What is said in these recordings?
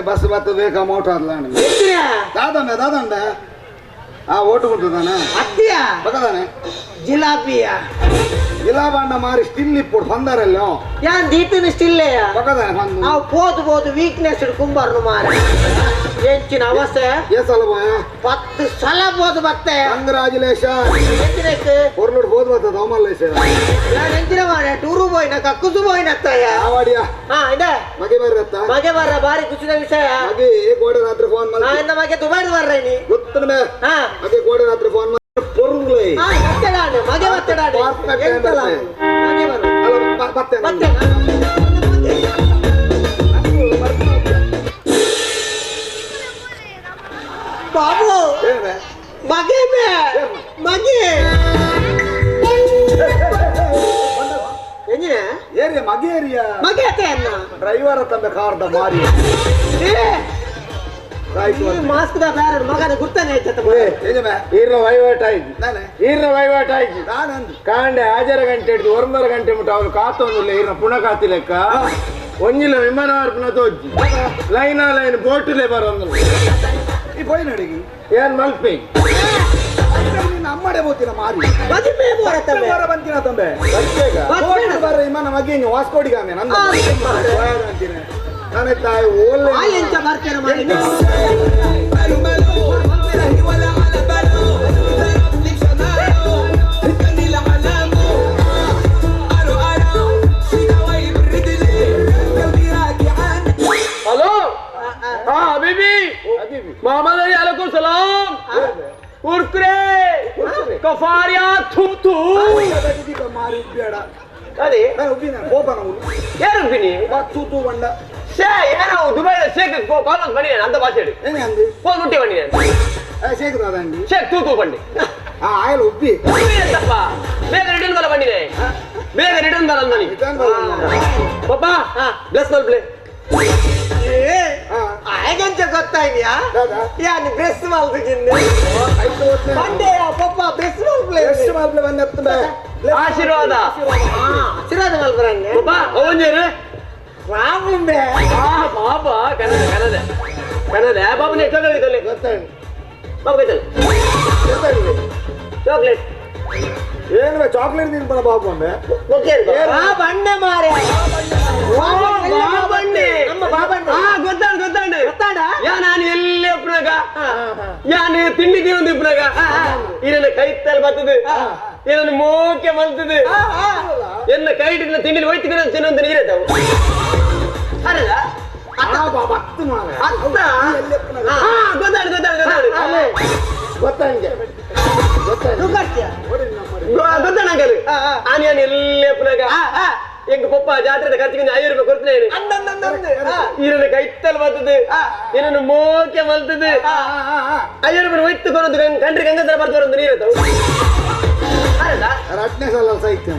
Bus ಬರ್ತದೆ ಕಮೌಟ್ ಆದ್ಲ ದಾದಂಡ ದಾದಂಡ ಆ vote ಕೊಡ್ತದಾನೆ ಅತ್ತಿಯ ಬಕದಾನೆ ಜಿಲಾಬಿಯ ಜಿಲಾಬಾಂಡ ಮಾರಿ still ಇಪ್ಪುಡು ಬಂದಾರಲ್ಲ ಯಾನ್ ದೀತಿನ ಸ್ಟಿಲ್ಲೆಯ ಬಕದಾನೆ ಬಂದು ಅವು ಪೋದು ಪೋದು ವೀಕ್ನೆಸ್ ಕುಂಬರ್ನು ಮಾರ ಎಂಚಿನ ಅವಸ್ಥೆ ಏಸಲ ಬೋಯ 10 ಸಲ ಪೋದು ಬತ್ತೆ ಕಂಗ್ರಾಚುಲೇಷನ್ ಎಂಚಿನಕ್ಕೆ பொருளோடு போது பார்த்தா தோமல்லேஷ் ಯಾನ್ ಎಂಚಿನ ಮಾರ ಟೂರು ಬೋಯ್ನ ಕಕ್ಕುಸು ಬೋಯ್ನ ಅತ್ತಯ್ಯ ಆವಾಡಿಯ ಹಾ ಇದೆ ಮಗೆ ಬರ್ರತ್ತ ಮಗೆ ಬರ್ರ ಬಾರಿ ಖುಷಿದ ವಿಷಯ ಮಗೆ ಗೋಡೆ ರಾತ್ರಿ ಫೋನ್ ಹಾ ಮಾಡಿ ಇಂದ ಮಗೆ ದುಬೈ ಬರ್ರ ನೀ ಗೊತ್ತನ ಮೇ ಹಾ ಮಗೆ ಗೋಡೆ ರಾತ್ರಿ ಫೋನ್ ಮಾಡಿ பொருளே ಹಾ ಬತ್ತಡಾನೆ ಮಗೆ ಬತ್ತಡಾನೆ Perfect ಎಂತಲ ಮಗೆ ಬರ್ರ ಅಲ್ಲ ಬತ್ತೆ ಬತ್ತೆ ಬಾಬು ಏನೇ ಮಗೆ ಮೇ ಮಗೆ ಎಂಜಿನ ಏರಿಯ ಮಗೆ ಏರಿಯ ಮಗೆ ಅತ್ತೆ ಅನ್ನ ಡ್ರೈವರ್ ತಂದೆ ಕಾರ್ದ ಮಾರಿ ಏ ಆಯ್ತು ಈ ಮಾಸ್ಕ್ the ಬೇರೆ ಮಗನ ಗುರ್ತಾನೆ ಆಯ್ತತ್ತ ಏಜಮೆ ಈರ್ನ ವಹಿವಾಟ ಆಯ್ತು ನಾನೇ ಈರ್ನ ವಹಿವಾಟ ಆಯ್ತು ನಾನಂದು ಕಾಂಡೆ ಹಾಜರ ಗಂಟೆ ಹಿಡಿದು ಒಂಬರ ಗಂಟೆ ಮುಟ್ಟ ಅವನು ಕಾತೊಂದುಲ್ಲ ಈರ್ನ ಪುನಃ ಕಾತಿ ಲೆಕ್ಕ ಒಂಜಿಲ ವಿಮಾನ ಪುನಃ ತೋಜಿ ಲೈನ್ ಲೈನ್ ಬೋಟುಲೆ ಬರೋಂದು ಈ ಪೋಯಿ ನಡಿಗೆ ಏನ್ ಮಲ್ಪೆ ನಿನ್ನ ಅಮ್ಮಡೆ ಬೋತಿನ ಮಾರಿ ಮಗೆ ಮೇ ಬೋರತ್ತವೆ ಬರ ಬಂತಿನ ತಂಬೆ ಬರ್ಬೇಕ ಬೋಟ್ ಬರ ಇಮ್ಮನ ಮಗೆ ಇನ್ನು ವಾಸ್ಕೋಡಿಗಾಮೆ ನಂದ ಅಂತೀನಿ ನಾನೇ ತಾಯಿ ಓಲ್ಲೆ ಆ ಎಂಚ ಬರ್ತೇನೆ ಮಾರಿ हेलो हाँ हबीबी मोहम्मद अली अलैकुम सलाम कुरकुरे कफारिया थू थू ಮಾರಿ ಉಬ್ಬೇಡ ಅದೇ ನಾನು ಉಬ್ಬಿನ ಕೋಪನ ಉಳ್ಳು ಯಾರು ಉಬ್ಬಿನಿ ತೂ ತೂ ಬಂಡ ಶೇ ಏನೋ ದುಬೈ ಶೇಖ್ ಕಾಲ್ ಬಂಡಿ ಅಂತ ಭಾಷೆ ಹೇಳಿ ಏನೇ ಅಂದಿ ಫೋನ್ ಮುಟ್ಟಿ ಬಂಡಿ ಶೇಖ್ ದಾದಂಡಿ ಶೇಖ್ ತೂ ತೂ ಬಂಡಿ ಆ ಆಯಲ್ ಉಬ್ಬಿ ಉಬ್ಬಿ ಅಂತಪ್ಪ ಬೇಗ ರಿಟರ್ನ್ ಬರ ಬಂಡಿನೆ ಬೇಗ ರಿಟರ್ನ್ ಬರ ಅಂದನಿ ರಿಟರ್ನ್ ಬರ ಪಪ್ಪ ಬ್ಲೆಸ್ ಮಲ್ಪ್ಲೆ ಏ ಹಾ ಆಯಗಂಚ ಗೊತ್ತಾಯ್ಯಾ ದಾದಾ ಯಾನ್ ಬ್ರೆಸ್ ಮಲ್ದಿಗಿಂದೆ ಆಯ್ತು ಹೋದ್ನೆ. ಬಂಡೆಯ ಪಪ್ಪ ಬ್ರೆಸ್ ಮಲ್ಪ್ಲೆ ಎಷ್ಟು ಮಾಪ್ಲೆ ಬಂದ ಆಶೀರ್ವಾದ ಆಶೀರ್ವಾದ ಮಲ್ಪರಂಗೆ ಪಪ್ಪ ಅವೊಂಜೇರು ಬಾಬುಂಬೆ ಆ ಪಾಪ ಕನ್ನಡ ಕನ್ನಡ ಕನ್ನಡ ಬಾಬು ಚಾಕ್ಲೇಟ್ ಇದ್ದಲ್ಲ ಗೊತ್ತಾಯ್ತು ಬಾಬು ಕೈತಲ್ಲ ಚಾಕ್ಲೇಟ್ ಏನು ಚಾಕ್ಲೇಟ್ ತಿನ್ಪಣ ಬಾಬು ಅಂಬೆ ಓಕೆ ಬಾ ಬಂಡೆ ಮಾರೆ ಬಾಬಣ್ಣೆ ನಮ್ಮ ಬಾಬಣ್ಣೆ ಹಾ ಗೊತ್ತಾಂಡ್ ಗೊತ್ತಾಂಡ್ ಗೊತ್ತಾಡ ಯಾ ನಾನು ಎಲ್ಲಿ ಒಪ್ಪನಾಗ ಯಾನು ತಿಂಡಿ ತಿನ್ನೊಂದು ಇಪ್ಪನಾಗ ಇದನ್ನ ಕೈತಲ್ ಬರ್ತದೆ ಇದನ್ನು ಮೋಕೆ ಮಲ್ತದೆ ಎನ್ನ ಕೈ ಹಿಡಿದ ತಿಂಡಿ ಹೋಯ್ತು ತಿನ್ನೊಂದು ನೀರತ್ತಾವು ಅರಲ್ಲ ಆ ಬಾಬಾ ಅತ್ತು ಮಾರೆ ಅತ್ತ ಹಾ ಗೊತ್ತಾಂಡ್ ಗೊತ್ತಾಂಡ್ ಗೊತ್ತಾಂಡ್ ಅಲ್ಲೇ ಗೊತ್ತಾಂಗೆ ಗೊತ್ತಾಂಗೆ ನುಗ್ಗರ್ತಿಯ ಗೊತ್ತಾಣ ಅಂಕಲ್ ಆನಿ ಆನಿ ಎಲ್ಲಿ ಅಪ್ಪನಾಗ ಎಂಗ ಪಪ್ಪ ಜಾತ್ರೆ ಖರ್ಚಿಗೆ 5 ರೂಪಾಯಿ ಕೊಡ್ತೇನೆ ಅಂದಂದಂದಂದು ಇದನ್ನ ಕೈತಲ್ ಬರ್ತದೆ ಇದನ್ನು ಮೋಕೆ ಮಲ್ತದೆ 5 ರೂಪಾಯಿ ಒಯ್ತು ಕೊನೊಂದು ಕಂಡ್ರಿ ಗಂಗಾಧರ ಬರ್ತದೆ ಒಂದು ನೀರತ್ತವು ಅರಲ್ಲ ರಟ್ನೆ ಸಲ ಸೈತ್ಯ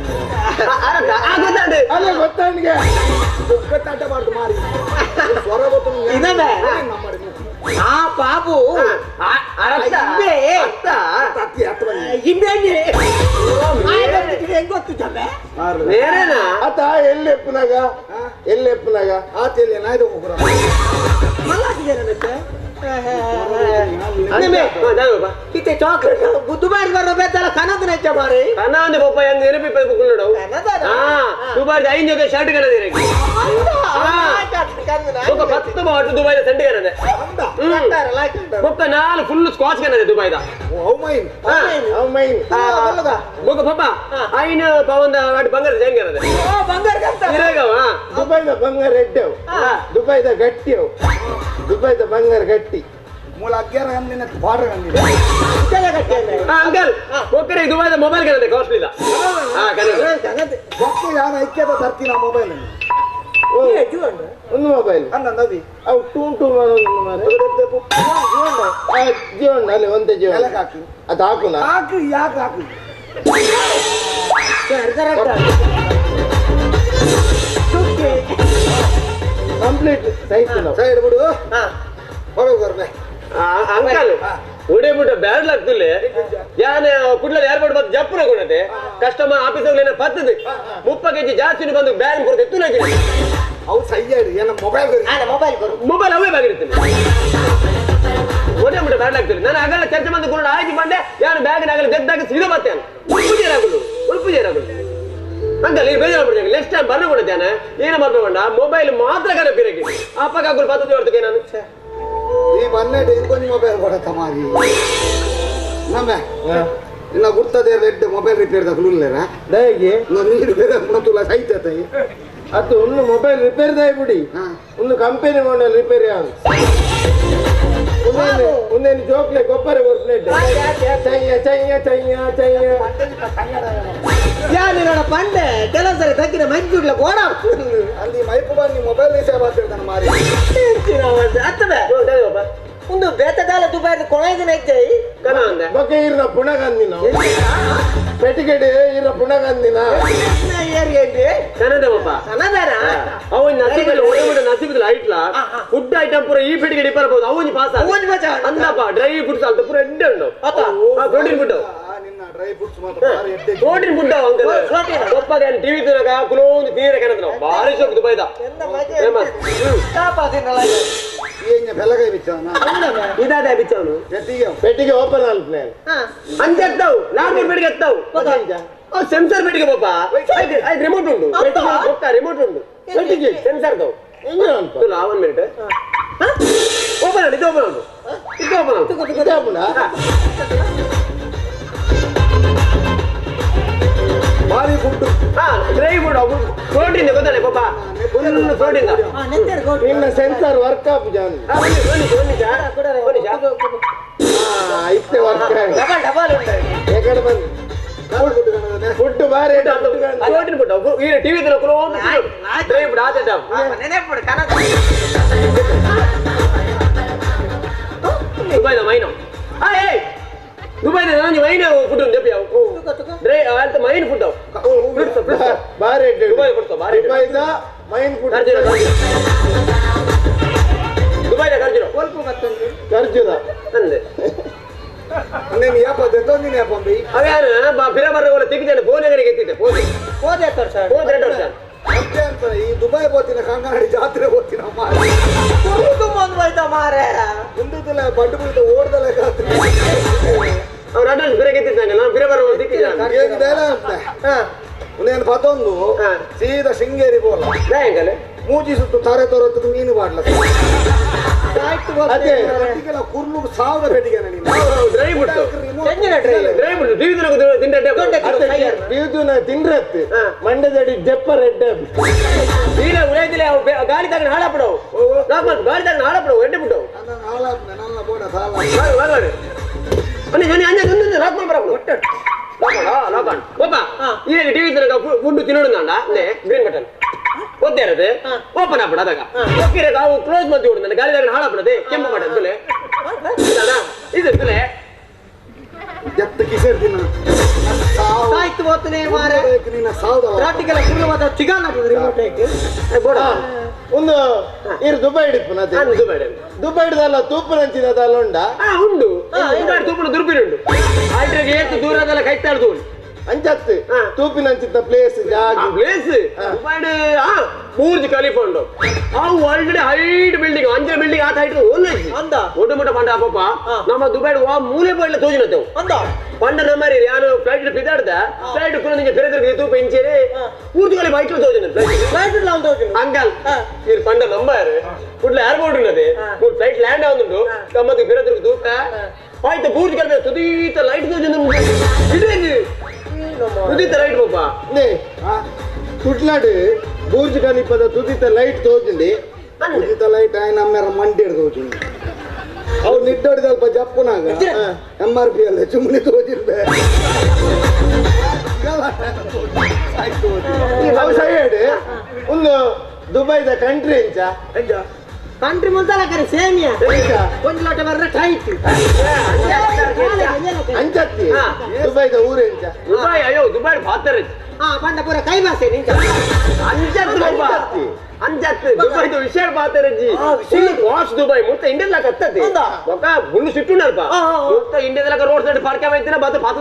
ಅರಲ್ಲ ಆ ಗೊತ್ತಾಂಡ್ ಅಲ್ಲೇ ಗೊತ್ತಾಂಗೆ ಗೊತ್ತಾಟಬಾರ್ದು ಮಾರಿ ಸ್ವರ ಗೊತ್ತು ಇದನ್ನೇ? ಆ ಬಾಬು ಅರತ್ತ ಇಂಬೆ. ಅತ್ತ ಅತ್ತಿ ಹತ್ತು ಬನ್ನಿ ಇಂಬೆ ಹೆಂಗ್ ಗೊತ್ತು ಜಮ್ಮೆ ಬೇರೆನಾ ಆತ ಎಲ್ಲಿ ಎಪ್ಪನಾಗ ಎಲ್ಲಿ ಎಪ್ಪನಾಗ ಆತಿಲ್ಲ ನಾಯ್ದು ಹೋಗ್ರ ಮಲ್ಲಾಕಿದೆ ನನಗೆ ಅದೇ ಇತ್ತೆ ಚಾಕ್ಲೇಟ್ ದುಬೈ ಬರೋ ಬೇತಲ್ಲ ಕನದ ನೆಚ್ಚ ಮಾರಿ ಕನಾಂದು ಪಪ್ಪ ಹೆಂಗ್ ನೆನಪಿ ಕುಳ್ಳೋಡು ಕನದನ? ಹಾ ದುಬೈ 5 ಜೊತೆ ಶರ್ಟ್ ಕನದ ಬೊಕ್ಕ 10 ಬಾಟು ದುಬೈದ ಸೆಂಟ್ ಕನದೆ ಬೊಕ್ಕ 4 ಫುಲ್ ಸ್ಕಾಚ್ ಕನದೆ ದುಬೈದ how mine ಅವ್ ಮೈನ್ ಬೊಕ್ಕ ಪಪ್ಪ ಐನ ಪವಂದ ವಾಟ್ ಬಂಗಾರ ಜೈನ್ ಕನದೆ ಬಂಗಾರ ಕಂತ ಇರೇಗವ ದುಬೈದ ಬಂಗಾರ ಎಡ್ಡೆವು ದುಬೈದ ಗಟ್ಟಿಯವು ದುಬೈದ ಬಂಗಾರ ಗಟ್ಟಿ ಮೂಲ ಅಗ್ಯಾರ ಗಂದಿನ ಬಾರ್ಡರ್ ಗಂದಿನ ಅಂಕಲ್ ಬೊಕ್ಕರೆ ದುಬೈದ ಮೊಬೈಲ್ ಕನದೆ ಕಾಸ್ಟ್ಲಿ ಹಾ ಕನದೆ ಗೊತ್ತು ಯಾನ ಐಕ್ಯದ ತರ್ತೀನಿ ಆ ಮೊಬೈಲ್ ಒಂದು ಮೊಬೈಲ್ ಅಂದ ನದಿ ಅವು ಟೂನ್ ಟೂನ್ ಒಂದು ಮಾರೆ ಜೀವಣ್ಣ ಅಲ್ಲಿ ಒಂದೇ ಜೀವನ ನೆಲಕ್ಕೆ ಹಾಕು ಅದು ಹಾಕುನ ಹಾಕು ಯಾಕೆ ಹಾಕು ಕಂಪ್ಲೀಟ್ ಸೈತ್ ನಾವು ಸೈಡ್ ಬಿಡು ಹೊರಗೆ ಬರ್ಬೆ ಅಂಕಲ್ ಉಡೆ ಬಿಟ್ಟ ಬ್ಯಾಡ್ ಆಗ್ತಿಲ್ಲ ಯಾನ ಕುಡ್ಲದ ಏರ್ಪೋರ್ಟ್ ಬಂದು ಜಪ್ಪುನ ಕೊಡತೆ ಕಸ್ಟಮರ್ ಆಫೀಸ್ ಹೋಗ್ಲಿ ಪತ್ತದು 30 ಕೆಜಿ ಜಾಸ್ತಿ ಬಂದು ಬ್ಯಾನ್ ಕೊಡ್ತೆ ಎತ್ತು ಅವು ಸಯ್ಯಾಡಿ ಏನ ಮೊಬೈಲ್ ಮೊಬೈಲ್ ಕೊರು ಮೊಬೈಲ್ ಅವೇ ಬ್ಯಾಗ್ ಇಡ್ತೀನಿ ಒಡೆ ಮುಟ್ಟ ಬ್ಯಾಗ್ ಆಗ್ತದೆ ನಾನು ಆಗಲ್ಲ ಚರ್ಚೆ ಬಂದು ಕೂಡ ಆಯ್ತು ಬಂದೆ ಯಾರು ಬ್ಯಾಗ್ ಆಗಲ್ಲ ಗೆದ್ದಾಗ ಸೀದಾ ಬರ್ತೇನೆ ಉಳುಪು ಜೇರಾಗುದು ಉಳುಪು ಜೇರಾಗುದು ಅಂಕಲ್ ಈಗ ಬೇಜಾರು ಬಿಡ್ತೇನೆ ನೆಕ್ಸ್ಟ್ ಟೈಮ್ ಬರ್ನ ಕೊಡ್ತೇನೆ ಏನು ಬರ್ಬೇಕಂಡ ಮೊಬೈಲ್ ಮಾತ್ರ ಕರೆ ಪಿರಗಿ ಅಪ್ಪಗೆ ಹಾಕಲು ಪದ್ಧತಿ ಹೊರ್ತಕ್ಕೆ ನಾನು ಈ ಬನ್ನೆಡ್ ಇಂಕೊಂಜಿ ಮೊಬೈಲ್ ಕೊಡತ್ತ ಮಾರಿ ನಮ್ಮೆ ಇನ್ನ ಗುರ್ತದೆ red mobile repair ದಾಕಲು ದಯಗೆ ನೀರು ಬೇರೆ ತುಲ ಸೈತ ಅದು ಒಂದು ಮೊಬೈಲ್ ರಿಪೇರ್ ದಾಯ್ ಬಿಡಿ ಒಂದು company model repair ಯಾವುದು ಒಂದೇನು ಜೋಕ್ಲೆ ಗೊಬ್ಬರ ಬರ್ಪ್ಲೇಟ್ ಚೈಯ ಚೈಯ ಚೈಯ ಚೈಯ ಯಾರು ನೋಡ ಪಂಡೆ ಕೆಲವು ಸರಿ ತಗ್ಗಿನ ಮಂಜುಡ್ಲ ಗೋಡ ಅಲ್ಲಿ ಮೈಪು ಬನ್ನಿ ಮೊಬೈಲ್ ಸೇವೆ ಆಗ್ತಿರ್ತಾನೆ ಮಾರಿ ಅತ್ತವೆ ಒಂದು ಬೇತದಾಲ ದುಬೈ ಕೊಳೈದಿನ ಇಜ್ಜೈ ಕನ ಅಂದೆ ಬೊಕ್ಕ ಇರ್ನ ಪುಣಗಂದಿನ ಪೆಟಿಕೆಡೆ ಇರ್ನ ಪುಣಗಂದಿನ ಕನ್ನಡ ಪಾಪ ಕನ್ನಡನ ಅವನ್ ನಸೀಬಲ್ಲಿ ಒಡೆ ಮುಟ್ಟ ನಸೀಬದಲ್ಲಿ ಐಟ್ಲ ಫುಡ್ ಐಟಮ್ ಪೂರ ಈ ಪೆಟ್ಟಿಗೆ ಡಿಪ್ಪರ್ಬೋದು ಅವನ್ ಪಾಸ್ ಅವನ್ ಪಾಸ್ ಆದ. ಅಂದಪ್ಪ ಡ್ರೈ ಫುಡ್ಸ್ ಅಂತ ಪೂರ ಎಡ್ಡೆ ಉಂಡು ಪ್ರೋಟೀನ್ ಫುಡ್ ನಿನ್ನ ಡ್ರೈ ಫ್ರೂಟ್ಸ್ ಮಾತ್ರ ಭಾರಿ ಎಡ್ಡೆ protein food uncle ಒಪ್ಪದ TV ತಿನ್ನಕ ಕುಲೋಂದು ತೀರ ಕನದ ನಾವು ಭಾರಿ ಶೋಕ್ ದುಬೈದ ಎಂತ ಮಜಾ ಫೇಮಸ್ ಕಾಪಾದಿನಲ್ಲ ಏನ ಬೆಲಗೈ ಬಿಚ್ಚವನ ಇದಾದೆ ಬಿಚ್ಚವನು ಪೆಟ್ಟಿಗೆ ಪೆಟ್ಟಿಗೆ ಓಪನ್ ಅಲ್ಪ್ಲೆ ಅಂಜೆತ್ತಾವು ನಾರ್ಮಲ್ ಪೆಟ್ಟಿಗೆ ಎತ್ತಾವು ಸೆನ್ಸರ್ ಪೆಟ್ಟಿಗೆ ಪಾಪ ಐದು ರಿಮೋಟ್ ಉಂಟು ಒಕ್ಕ ರಿಮೋಟ್ ಉಂಟು ಪೆಟ್ಟಿಗೆ ಸೆನ್ಸರ್ ತಾವು ಹೆಂಗೆ ಅಲ್ಪ ತುಲ one minute open ಇದು ಓಪನ್ ಉಂಟು ಇದು ಓಪನ್ ಉಂಟು ಇದೇ ಪುಣ ಭಾರಿ ಫುಡ್ ಹಾ dry food protein ಗೊತ್ತಲ್ಲ ಪಾಪ ಫುಲ್ ಪ್ರೋಟೀನ್ ನೆತ್ತೆರ್ ಗೋಡು ನಿನ್ನ sensor work app John ಇತ್ತೆ work double double ಉಂಟು ಎಕಡೆ ಬಂದು ಫುಡ್ ಬಾರಿ ಪ್ರೋಟೀನ್ ಫುಡ್ ಈ ಟಿವಿ ಡ್ರೈ ಫುಡ್ ಆದ ನೆನೆಪುಡು ಕನ್ನಡ ದುಬೈದ ಮೈನು ಏಯ್ ದುಬೈದ ನಾನು ಮೈನ್ ಫುಡ್ ఉంది చెప్పావు ಡ್ರೈ అంత mine food fruits fruits ಬಾರಿ ದುಬೈ ಫುಡ್ ಬಾರಿ ದುಬೈದ ಮೈನ್ ಫುಡ್ ಖರ್ಜೂರ ದುಬೈದ ಖರ್ಜೂರ ಕೊಲ್ಪು ಮತ್ತೊಂದು ಖರ್ಜೂರ ಅಂದೆ ನೀನು ಯಾಪ ದೆತ್ತೊಂದಿನ ಯಾಪ ಬೈ ಅವ್ಯಾನ ಫಿರ ಬರ್ರ ತಿಕ್ಕಿದ್ದಾನೆ ಫೋನ್ ಎಗರಿಗೆ ಎತ್ತಿದ್ದೆ ಫೋನ್ ಹೋದೆ ಸರ್ ಫೋನ್ ಎರಡು ವರ್ಷ ಮತ್ತೆ ಅಂತ ಈ ದುಬೈ ಹೋಗ್ತೀನಿ ಕಂಗನಾಡಿ ಜಾತ್ರೆ ಹೋಗ್ತೀನಿ ಮಾರಿ ಕುರುಕು ಹೋಯ್ತ ಮಾರೆ ಮುಂದಿದ್ದಲ್ಲ ಬಡ್ಡು ಬಿಡ್ತು ಓಡ್ದಲ್ಲ ಅವ್ರು ಅಡ್ರೆಸ್ ಬೇರೆ ಎತ್ತಿದ್ದಾನೆ ನಾನು ಫಿರ ಬರ್ರ ತಿಕ್ಕಿದ್ದಾನೆ ಏನು ಬೇಲೆ ಅಂತ ಒಂದೇನು ಪತೊಂದು ಸೀದಾ ಶೃಂಗೇರಿ ಬೋಲ ಬ್ಯಾಂಕಲ್ಲಿ ಮೂಜಿ ಸುತ್ತು ತಾರೆ ತೋರತ್ತದ ಮೀನು ಬಾಡ್ಲ ಅದೇ ಪೆಟ್ಟಿಗೆಲ್ಲ ಕುರ್ಲು ಸಾವಿರ ಪೆಟ್ಟಿಗೆ ನೀನು ಡ್ರೈ ಫುಡ್ ತೆಂಗಿನ dry food TV ತಿಂಡ ಬೀದುನ ತಿಂಡ್ರತ್ತು ಮಂಡ್ಯದಡಿ ಜಪ್ಪ ರೆಡ್ ಇಲ್ಲ ಉಳಿದಿಲ್ಲ ಅವು ಗಾಳಿ ತಗೊಂಡು ಹಾಳಾಪಡವು ಗಾಳಿ ತಗೊಂಡು ಹಾಳಾಪಡವು ಎಡ್ಡೆ ಬಿಟ್ಟವು ನನ್ನ ಹಾಳಾದ್ನೆ ನನ್ನ ಬೋಡ ಸಾಲ ಈಗ ಟಿವಿ ತನಕ ಫುಡ್ ತಿನ್ನೋಡು ಗ್ರೀನ್ ಬಟನ್ ಒದ್ದೆ ಇರದು ಓಪನ್ ಆಗ್ಬಿಡ ಅದಾಗ ಅವು ಕ್ಲೋಸ್ ಮಾಡಿ ಹೊಡ್ದು ಗಾಳಿ ತಗೊಂಡು ಹಾಳಾಪಡದೆ ಕೆಂಪು ಬಟನ್ ತುಲೆ ಇದು ತುಲೆ ಎತ್ತು ಕಿಸೆರ್ ದಿನ ಆಯ್ತು ಹೋಗ್ತಾನೆ ಮಾರೆ ನಿನ್ನ ಸಾವ್ದ ರಾಟಿಗೆಲ್ಲ ಕುರುವಾದ ಚಿಗಾನ ರಿಮೋಟ್ ಬೋಡ ಒಂದು ಇರು ದುಬೈ ಹಿಡಿಪುನ ನಾನು ದುಬೈ ದುಬೈ ಹಿಡ್ದಲ್ಲ ತೂಪುನಂಚಿನದಲ್ಲ ಉಂಡ ಉಂಡು ದುಬೈ ತೂಪುನ ದುರ್ಬಿರಿ ಉಂಡು ಆಯ್ತು ಏತು ದೂರದಲ್ಲ ಕೈತಾಡ್ದು ಉಂಡು ಅಂಚತ್ತು ತೂಪಿನಂಚಿತ್ತ ಪ್ಲೇಸ್ ಜಾಗ ಪ್ಲೇಸ್ ದುಬೈಡ್ ಬೂರ್ಜ್ ಖಲೀಫಾ ಉಂಡು ಅವು already height building ಅಂಚಿನ ಬಿಲ್ಡಿಂಗ್ ಆತ ಹೈಟ್ ಓನ್ಲಿ ಅಂದ ಒಡ್ಡು ಮುಟ್ಟ ಪಂಡ ಪಾಪ ನಮ್ಮ ದುಬೈಡ್ ವಾ ಮೂಲೆ ಪೋಯಿಲ್ಲ ತೋಜಿನತ್ತೇವು ಅಂದ ಪಂಡ ನಮ್ಮರಿ ಯಾನು ಫ್ಲೈಟ್ ಬಿದ್ದಾಡ್ದ ಫ್ಲೈಟ್ ಕುಲನಿಗೆ ಬೇರೆ ತಿರುಗಿ ತೂಪ ಇಂಚೇನೆ ಬೂರ್ಜ್ ಖಲೀಫಾ ಹೈಟ್ ತೋಜಿನ ಫ್ಲೈಟ್ ಫ್ಲೈಟ್ ಇಲ್ಲ ತೋಜಿನ ಅಂಕಲ್ ಇರ್ ಪಂಡ ನಂಬರ್ ಕುಡ್ಲ ಏರ್ಪೋರ್ಟ್ ఉన్నది ಫ್ಲೈಟ್ ಲ್ಯಾಂಡ್ ಆಗುಂಡು ಕಮ್ಮತಿ ಬೇರೆ ತಿರುಗಿ ತೂಪ ಆಯ್ತು ಬೂರ್ಜ್ ಖಲೀಫಾ ತುದೀತ ಲೈಟ್ ತೋಜಿನ ಇದು ತುದೀತ ಲೈಟ್ ಪಾಪ ಕುಟ್ಲಾಡು ಬೂರ್ಜ್ ಖಲೀಫಾದ ತುದಿತ ಲೈಟ್ ತೋಜುಂಡಿ ತುದಿತ ಲೈಟ್ ಆಯ್ನ ನಮ್ಮೆರ ಮಂಡಿ ಹಿಡ್ದು ಹೋಗ್ತೀನಿ ಅವು ನಿಡ್ಡೊಡಿದಲ್ಪ ಜಪ್ಪುನಾಗ M R P ಅಲ್ಲ ಚುಮ್ಮನಿ ತೋಜಿರ್ಬೆ ಅವು ಸೈಡ್ ಒಂದು ದುಬೈದ ಕಂಟ್ರಿ ಎಂಚ ಕಂಟ್ರಿ ಮುಂದಲ್ಲ ಕರೆ ಸೇಮಿಯ ಒಂದು ಲೋಟ ಬರ್ರೆ ಟೈಟ್ ಅಂಚತ್ತಿ ದುಬೈದ ಊರು ಎಂಚ ದುಬೈ ಅಯ್ಯೋ ದುಬೈ ಪಾತ್ರ ಹಾ ಬಂಡ ಪೂರ ಕೈ ಭಾಷೆ ನಿಂಚ ಅಂಚತ್ತು ಅಂಚತ್ತು ದುಬೈದ ವಿಷಯ ಪಾತ್ರಜ್ಜಿ ವಾಶ್ ದುಬೈ ಮುತ್ತ ಇಂಡಿಯಾ ಕತ್ತತಿ ఒక గుండు సిట్టున్నారు మొత్తం ఇండియా road side park అయితేనే బాత పాత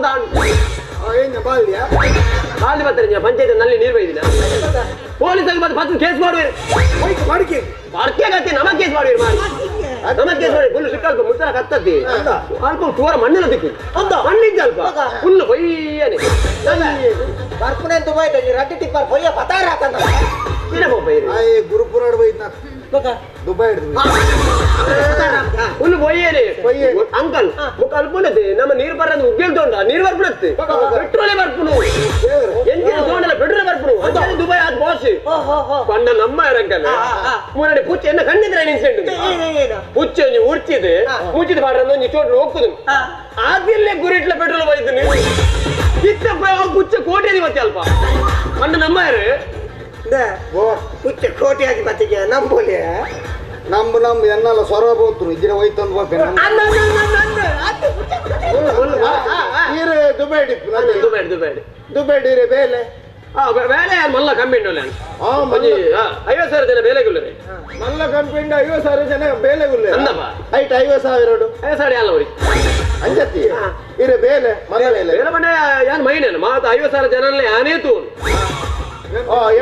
ಏನ ಬಾಲ್ಯ ಕಾಲಿ ಬರ್ತಾರೆ ಪಂಚಾಯತ್ ನಲ್ಲಿ ನೀರು ಬೈದಿನ Police ಆಗಿ ಮತ್ತೆ ಕೇಸ್ ಮಾಡುವೆ ಮಡಿಕೆ ಅರ್ಕೆ ಗತಿ ನಮ ಕೇಸ್ ಮಾಡುವೆ ಮಾರಿ ನಮ ಕೇಸ್ ಮಾಡಿ ಫುಲ್ ಸಿಕ್ಕಲ್ಪ ಮುಟ್ಟ ಕತ್ತತಿ ಅಲ್ಪ ತೋರ ಮಣ್ಣಿನ ದಿಕ್ಕು ಮಣ್ಣಿದ್ದ ಅಲ್ಪ ಫುಲ್ ಬೊಯ್ಯನೆ ಬರ್ಪುನೆ ದುಬೈ ರಡ್ಡಿ ಟಿಪ್ಪರ್ ಬೊಯ್ಯ ಪತಾರ ಹಾಕಂದ ಆಯ್ ಗುರುಪುರಾಡ್ ಬೈದ್ನ ದುಬೈ ಹಿಡಿದ್ವಿ ಫುಲ್ ಬೊಯ್ಯನೆ ಅಂಕಲ್ ಮುಖ ಅಲ್ಪುನತೆ ನಮ್ಮ ನೀರು ಬರೋದು ಉಗ್ಗೇಲ್ ತೋಂಡ ನೀರು ಬರ್ಪುನತ್ತೆ ಪೆಟ್ರೋಲೇ ಬರ್ಪುನು ಎಂಜಿನ ತೋಂಡಲ್ಲ ಪೆಟ್ರೋಲ್ ಬರ್ಪುನು ಅಂಚನೆ ದುಬೈ ಆದ್ ಬಾಸ್ ಪಂಡ ನಮ್ಮ ಅಂಕಲ್ ಮುನ್ನಡೆ ಪುಚ್ಚ ಎನ್ನ ಕಣ್ಣಿದ್ರೆ ಇನ್ಸಿಡೆಂಟ್ ಪುಚ್ಚ ಒಂಜಿ ಉರ್ಚಿದೆ ಮುಚ್ಚಿದ ಪಾಡ್ರ ಒಂಜಿ ಚೋಟ್ ಹೋಗ್ತದೆ ಆದಿಲ್ಲೇ ಗುರಿಟ್ಲ ಪೆಟ್ರೋಲ್ ಬೈದು ಇತ್ತ ಪುಚ್ಚ ಕೋಟೆ ಮತ್ತೆ ಅಲ್ಪ ಪಂಡ ನಮ್ಮ ಪುಚ್ಚ ಕೋಟಿ ಆಗಿ ಬತ್ತಿಗೆ ನಂಬೋಲೆ ನಂಬು ನಂಬು ಎನ್ನಲ್ಲ ಸೊರ ಬೋತ್ರು ಇಜ್ಜಿನ ಹೋಯ್ತಂದು ಈರೆ Dubai Dubai Dubai Dubai ಇರೆ ಬೇಲೆ ಬೇಲೆ ಮಲ್ಲ ಕಂಪೆನಿ ಒಂಜಿ 50,000 ಜನ ಬೇಲೆಗುಲ್ಲರೆ ಮಲ್ಲ ಕಂಪೆನಿ 50,000 ಜನ ಬೇಲೆಗುಲ್ಲೆ ಅಂದಪ್ಪ ಐಟ್ 50,000 50,000 ಅಲ್ಲ ಅವ್ರಿಗೆ ಅಂಜತ್ತಿ ಇರೆ ಬೇಲೆ ಮಲ್ಲ ಬೇಲೆ ಬೇಲೆ ಮಂಡೆ ಯಾನ್ ಮೈನೇನು ಮಾತ 50,000 ಜನ ಯಾನೇ ತೂನು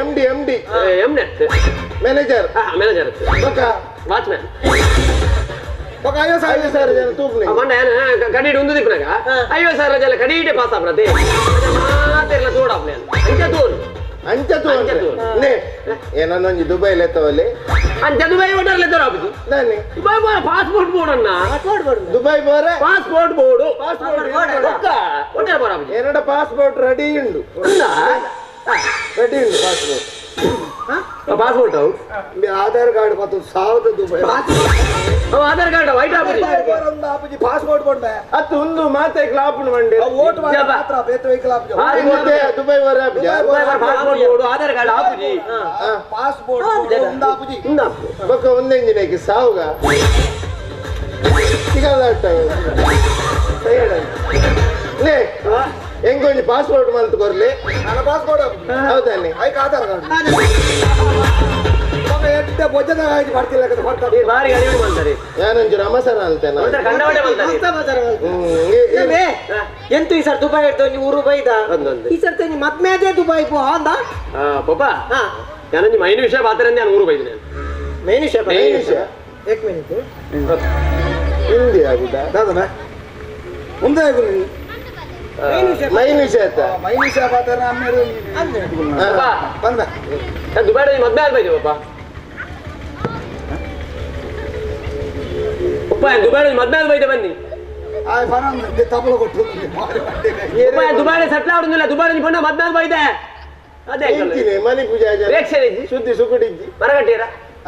M D M D M net manager manager ಬೊಕ ವಾಚ್ಮ್ಯಾನ್ ಬೊಕ 50,000 ಜನ ತೂಪ್ನೆ ಮಂಡ ಯಾನ್ ಕಡೀಟ್ ಉಂದು ದಿಪ್ಪನಾಗ 50,000 ಜನ ಕಡೀಟೆ ಪಾಸ್ ಆಪ್ರತೆ ಮಾತೆರ್ಲ ತೋಡಾಪ್ನೆ ಅಂಚ ತೋನು ಅಂಚ ತೋನು ನೇ ಏನನ್ನೊಂಜಿ ದುಬೈ ಲೆತ್ತವಲ್ಲಿ ಅಂಚ ದುಬೈ ಓಡರ್ ಲೆತ್ತವರ ಆಪಿತು ದಾನಿ ದುಬೈ ಬೋರ ಪಾಸ್ಪೋರ್ಟ್ ಬೋರ್ಡ್ ಅನ್ನ ದುಬೈ ಬೋರ passport board passport ಓಡರ್ ಬೋರ ಆಪಿತು ಏನಡ ಪಾಸ್ಪೋರ್ಟ್ ರೆಡಿ ಉಂಡು ರೆಡಿ ಉಂಡು ಪಾಸ್ಪೋರ್ಟ್ ಪಾಸ್ಪೋರ್ಟ್ ಅವು ಆಧಾರ್ ಕಾರ್ಡ್ ಮತ್ತು ಸಾವಿರದ Dubai Aadhaar card white ಆಪುಜಿ passport ಕೊಡ್ಬೆ ಅತ್ತು ಒಂದು ಮಾತೆ ಕ್ಲಾಪ್ನ ಮಂಡಿ ಓಟ್ ಮಾತ್ರ ಬೇತ ವೆಹಿಕಲ್ ಆಪುಜಿ ದುಬೈ ಬರ ಆಪುಜಿ passport board Aadhaar card ಆಪುಜಿ passport ಒಂದು ಆಪುಜಿ ಬೊಕ್ಕ ಒಂದೆಂಜಿನಕ್ಕೆ ಸಾವುಗ ಸಿಗಲ್ಲ ಲೇ ಹೆಂಗೊಂಜಿ ಪಾಸ್ಪೋರ್ಟ್ ಮಂತ್ ಕೊರ್ಲಿ ನನ್ನ ಪಾಸ್ಪೋರ್ಟ್ ಹೌದಾನೆ ಐಕ್ ಆಧಾರ್ ಕಾರ್ಡ್ ಬಾರಿ ಕಡಿಮೆ ಮಾಡ್ತಾರೆ ಯಾನೊಂಜಿ ರಮಸರ ಅಂತೇನ ಎಂತ ಈ ಸರ್ ದುಬೈ ಇರ್ತವೆ ಊರು ಬೈದ ಈ ಸರ್ ಮದ್ಮೇದೆ ದುಬೈ ಪೋ ಅಂದ ಪಪ್ಪ ಯಾನೊಂಜಿ ಮೈನ್ ವಿಷಯ ಪಾತ್ರ ನಾನು ಊರು ಬೈದಿನಿ ಮೈನ್ ವಿಷಯ ಏಕ್ ಮಿನಿಟ್ ಹಿಂದಿ ಆಗುದಾ ದಾದನ ಮುಂದೆ ಆಗುದು ಮೈನ್ ವಿಷಯ ಆಯ್ತಾ ಮೈನ್ ವಿಷಯ ಪಾತ್ರ ಬಂದ ದುಬೈ ಮದ್ವೆ ಆದ್ ಪಪ್ಪ ಪಪ್ಪ ದುಬೈ ಮದ್ವೆ ಆದ್ ಬೈದೆ ಬನ್ನಿ ತಬಲ ಕೊಟ್ಟು ದುಬೈ ಸೆಟ್ಲ್ ಆಡುದಿಲ್ಲ ದುಬೈ ಪಂಡ ಮದ್ವೆ ಆದ್ ಬೈದೆ ಅದೇ ಮನಿ ಪೂಜೆ ಸುದ್ದಿ ಸುಕುಡಿಜ್ಜಿ ಮರಗಟ್ಟಿರ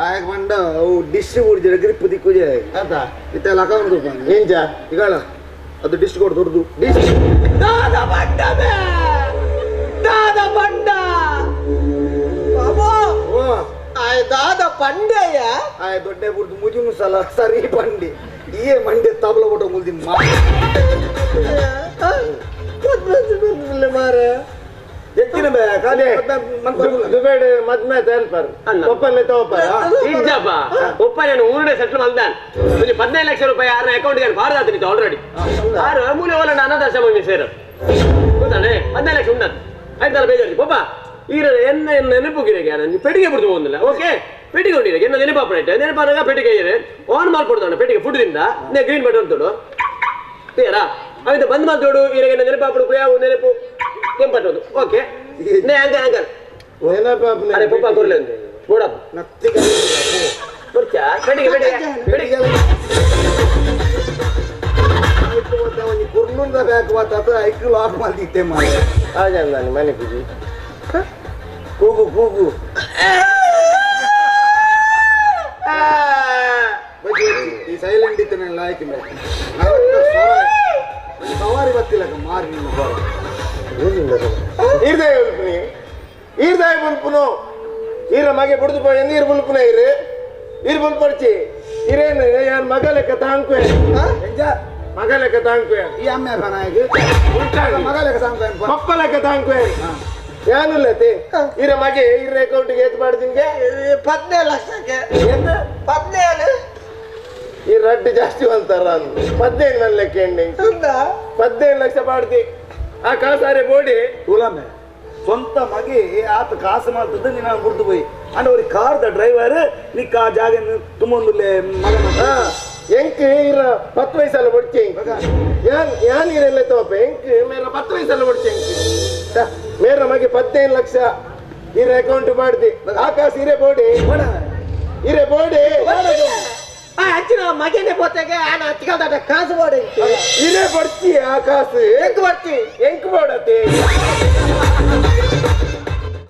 ಆಯ್ ಬಂಡ ಅವು ಡಿಶ್ ಊರ್ಜಿರ ಗ್ರಿಪ್ ದಿಕ್ಕುಜೆ ಆತಾ ಇತ್ತೆಲ್ಲ ಅಕೌಂಟ್ ಎಂಜ ಈಗಳ ಅದು ಡಿಶ್ ಕೊಡು ದೊಡ್ಡದು ಡಿಶ್ ದಾದ ಬಂಡ ದಾದ ಬಂಡ ಬಾಬಾ ಆಯ್ ದಾದ ಪಂಡೆಯ ಆಯ್ ದೊಡ್ಡ ಬುರ್ದು ಮುಜಿ ಮುಸಲ ಸರಿ ಪಂಡಿ ಈ ಮಂಡೆ ತಬಲ ಕೊಟ್ಟು ಮುಲ್ದಿನ ಮಾ ಮಾರ ಎತ್ತಿನ ಬೇ ಕಾಲಿ ದುಬೈಡ್ ಮದ್ಮೆ ತೇಲ್ಪರ್ ಒಪ್ಪನೆ ತೋಪರ್ ಇಜ್ಜಪ್ಪ ಒಪ್ಪನೆ ಊರುಡೆ ಸೆಟ್ಲ್ ಮಲ್ದಾನ್ ಒಂಜಿ 15 ಲಕ್ಷ ರೂಪಾಯಿ ಯಾರನ್ನ ಅಕೌಂಟ್ ಭಾರತ ಆಲ್ರೆಡಿ ಆರು ಮೂಲೆ ಓಲಂಡ ಅನಾಥಾಶ್ರಮ ಸೇರ ಗೊತ್ತಾನೆ 15 ಲಕ್ಷ ಉಂಡದು ಆಯ್ತಲ್ಲ ಬೇಜಾರು ಪಪ್ಪ ಈರ ಎನ್ನ ಎನ್ನ ನೆನಪುಗಿರಿಗೆ ಪೆಟ್ಟಿಗೆ ಬಿಡ್ತು ಹೋಗಿಲ್ಲ ಓಕೆ ಪೆಟ್ಟಿಗೆ ಉಂಡಿರ ಎನ್ನ ನೆನಪಾಪಣ ನೆನಪಾದಾಗ ಪೆಟ್ಟಿಗೆ ಇದೆ ಆನ್ ಮಾಡ್ಕೊಡ್ತಾನೆ ಪೆಟ್ಟಿಗೆ ಫುಡ್ದಿಂದ ನೇ ಗ್ರೀನ್ ಬಟನ್ ತೋಡು ತೀರಾ ಅವಿಂದ ಬಂದ್ ಮಾತೋಡು ಈರಗೆ ನೆನಪಾಪಡು ಯಾವ ನೆನಪು ಕೆಂಪಟ್ಟೋದು ಓಕೆ ನೇ ಅಂಕಲ್ ಅಂಕಲ್ ನೆನಪಾಪನೆ ಅರೆ ಪಪ್ಪ ಕೊರ್ಲೆ ಅಂದೆ ಬೋಡಪ್ಪ ಬರ್ಚಾ ಪೆಟ್ಟಿಗೆ ಪೆಟ್ಟಿಗೆ ಪೆಟ್ಟಿಗೆ ಕುರ್ಲುಂದ ಬ್ಯಾಕ್ ಮಾತಾತ ಐಕ್ಳು ಲಾಕ್ ಮಾಡ್ತಿದ್ದೆ ಮಾರೆ ಆಜಾನ್ ಮನೆ ಪೂಜೆ ಕೂಗು ಕೂಗು ಈ ಸೈಲೆಂಟ್ ಇತ್ತು ನಾನು ಲಾಯ್ಕ್ ಸವಾರಿ ಬತ್ತಿಲ್ಲ ಮಾರಿ ನಿಮ್ಮ ಈರ್ದಾಯ ಬುಲ್ಪುನಿ ಈರ್ದಾಯ ಬುಲ್ಪುನು ಈರ ಮಗೆ ಬುಡ್ದು ಪೋಯಿ ನೀರು ಬುಲ್ಪುನ ಈರು ಈರು ಬುಲ್ಪಡ್ಚಿ ಈರೇನು ಯಾನ್ ಮಗ ಲೆಕ್ಕ ತಾಂಕುವೆ ಮಗ ಲೆಕ್ಕ ತಾಂಕುವೆ ಈ ಅಮ್ಮ ನಾಯಕ ಮಗ ಲೆಕ್ಕ ತಾಂಕುವೆ ಪಪ್ಪ ಲೆಕ್ಕ ತಾಂಕುವೆ ಯಾನುಲ್ಲತೆ ಈರ ಮಗೆ ಈರ ಅಕೌಂಟ್ಗೆ ಏತ್ ಮಾಡ್ದಿಂಗೆ 15 ಲಕ್ಷಕ್ಕೆ 17 ಈ ರಡ್ಡು ಜಾಸ್ತಿ ಅಂತಾರ 15 ನನ್ನ ಲೆಕ್ಕ ಎಣ್ಣೆ 15 ಲಕ್ಷ ಮಾಡ್ತಿ ಆ ಕಾಸಾರೆ ಬೋಡಿ ತುಲಮೆ ಸ್ವಂತ ಮಗೆ ಆತ ಕಾಸು ಮಾಡ್ತದ್ದು ನೀನು ಗುರ್ತು ಪೋಯಿ ಅಂಡ ஒரு ಕಾರ್ the driver ನಿಕ್ಕ ಆ ಜಾಗ ತುಂಬೊಂದುಲ್ಲೆ ಮಗನ. ಎಂಕ್ ಇರ 10 ವಯಸ್ಸಲ್ಲ ಬೊಡ್ಚಿ. ಯಾನ್ ಯಾನ್ ಇರೆಲ್ಲ ತೋಪ ಎಂಕ್ ಮೇರ 10 ವಯಸ್ಸಲ್ಲ ಬೊಡ್ಚಿ ಎಂಕ್. ಮೇರ ಮಗೆ 15 ಲಕ್ಷ ಇರ ಅಕೌಂಟ್ ಮಾಡ್ದಿ. ಆಕಾಶ ಇರೆ ಬೋಡಿ ಇರೆ ಬೋಡಿ. ಆ ಅಂಚಿನ ಮಗನೇ ಪೋತೆಗೆ ಆನ ಅಚ್ಚಿಕಲ್ದಾಟ ಕಾಸು ಬೋಡೆ. ಇರೆ ಬೊಡ್ಚಿ ಆ ಕಾಸು. ಎಂಕ್ ಬರ್ತಿ? ಎಂಕ್ ಬೋಡತೆ.